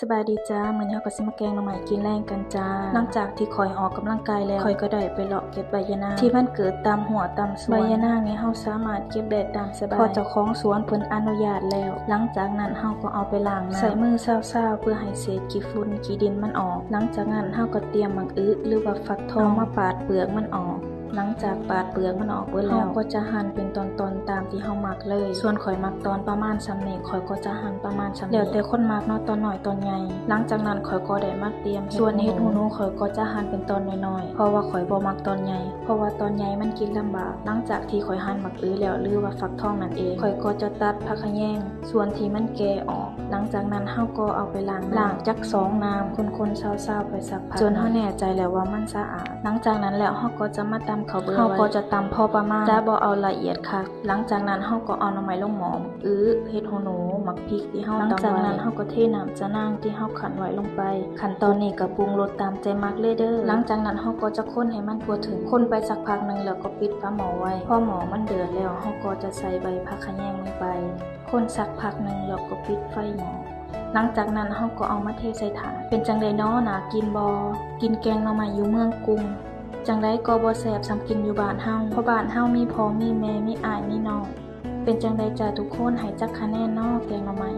ສະບາຍດີຈ້າ ມື້ນີ້ເຮົາກໍຊິມາແກງໜໍ່ໄມ້ກິນແລງກັນຈ້າ. ຫຼັງຈາກທີ່ຂ້ອຍອອກກຳລັງກາຍແລ້ວ ຂ້ອຍກໍໄດ້ໄປເລາະເກັບໃບຍານາງທີ່ມັນເກີດຕາມຮົ້ວຕາມສວນ. ໃບຍານາງນີ້ເຮົາສາມາດເກັບໄດ້ຕາມສະບາຍ ເພາະເຈົ້າຂອງສວນເພິ່ນອະນຸຍາດແລ້ວ. ຫຼັງຈາກນັ້ນເຮົາກໍເອົາໄປລ້າງນ້ຳ ໃຊ້ມືຊາວໆ ເພື່ອໃຫ້ເສດຂີ້ຝຸ່ນຂີ້ດິນມັນອອກ. ຫຼັງຈາກນັ້ນເຮົາກໍຕຽມໝາກອຶ ຫຼືວ່າຟັກທອອງມາປາດເປືອກມັນອອກ. ຫຼັງຈາກປາດເປືອກມັນອອກເບິດແລ້ວ ເຮົາກໍຈະຫັ່ນເປັນຕອນໆຕາມທີ່ເຮົາມັກເລີຍ. ສ່ວນຂ້ອຍມັກຕອນປະມານສ່ຳນີ້ ຂ້ອຍກໍຈະຫັ່ນປະມານສ່ຳນີ້ ແລ້ວແຕ່ຄົນມັກເນາະ ຕອນນ້ອຍຕອນໃຫຍ່. ຫຼັງຈາກນັ້ນຂ້ອຍກໍໄດ້ມາຕຽມເຫັດ ສ່ວນເຫັດຫູໜູ ຫູໜູ ຂ້ອຍກໍຈະຫັ່ນເປັນຕອນນ້ອຍໆ ເພາະວ່າຂ້ອຍບໍ່ມັກຕອນໃຫຍ່ ເພາະວ່າຕອນໃຫຍ່ມັນກິນລຳບາກ. ຫຼັງຈາກທີ່ຂ້ອຍຫັ່ນໝາກອຶແລ້ວ ຫຼືວ່າຟັກທອງນັ້ນເອງ ຂ້ອຍກໍຈະຕັດຜັກຂະແຍງ ສ່ວນທີ່ມັນແກ່ອອກ. ຫຼັງຈາກນັ້ນເຮົາກໍເອົາໄປລ້າງນ້ຳ ລ້າງຈັກສອງນ້ຳ ຄົນໆຊາວໆໄປຊັກຜ້າ. ຈົນເຮົາແນ່ໃຈແລ້ວວ່າມັນສະອາດ. ຫຼັງຈາກນັ້ນແລ້ວເຮົາກໍຈະມາຕຳເຂົ້າເບືອ ເຮົາກໍຈະຕຳພໍປະມານ ຈະບໍ່ເອົາລະອຽດຄັກ. ຫຼັງຈາກນັ້ນເຮົາກໍເອົາໜໍ່ໄມ້ລົງໝໍ້ ໝາກອຶ ເຫັດຫູໜູ ໝາກພິກທີ່ເຮົາຕຳໄວ້. ຫຼັງຈາກນັ້ນເຮົາກໍເທນ້ຳຈະນາງທີ່ເຮົາຄັ້ນໄວ້ລົງໄປ. ຂັ້ນຕອນນີ້ກໍປຸງລົດຕາມໃຈມັກເລີຍເດີ. ຫຼັງຈາກນັ້ນເຮົາກໍຈະຄົນໃຫ້ມັນທົ່ວເຖິງ ຄົນໄປສັກພັກໜຶ່ງແລ້ວກໍປິດຝາໝໍ້ໄວ້. ພໍໝໍ້ມັນເດືອດແລ້ວ ເຮົາກໍຈະໃສ່ໃບຜັກຂະແຍງລົງໄປ. ຄົນສັກພັກໜຶ່ງແລ້ວກໍປິດໄຟໝໍ້. ຫຼັງຈາກນັ້ນເຮົາກໍເອົາມາເທໃສ່ຖາດ. ເປັນຈັ່ງໃດນໍ ໜ້າກິນບໍ່? ກິນແກງໜໍ່ໄມ້ຢູ່ເມືອງກຸງ ຈັ່ງໃດກໍບໍ່ແຊບສ່ຳກິນຢູ່ບ້ານເຮົາ ເພາະບ້ານເຮົາມີພໍ່ມີແມ່ ມີອ້າຍມີນ້ອງ. ເປັນຈັ່ງໃດຈ້າທຸກຄົນ? ໃຫ້ຈັກຄະແນນນໍ ແກງໜໍ່ໄມ້?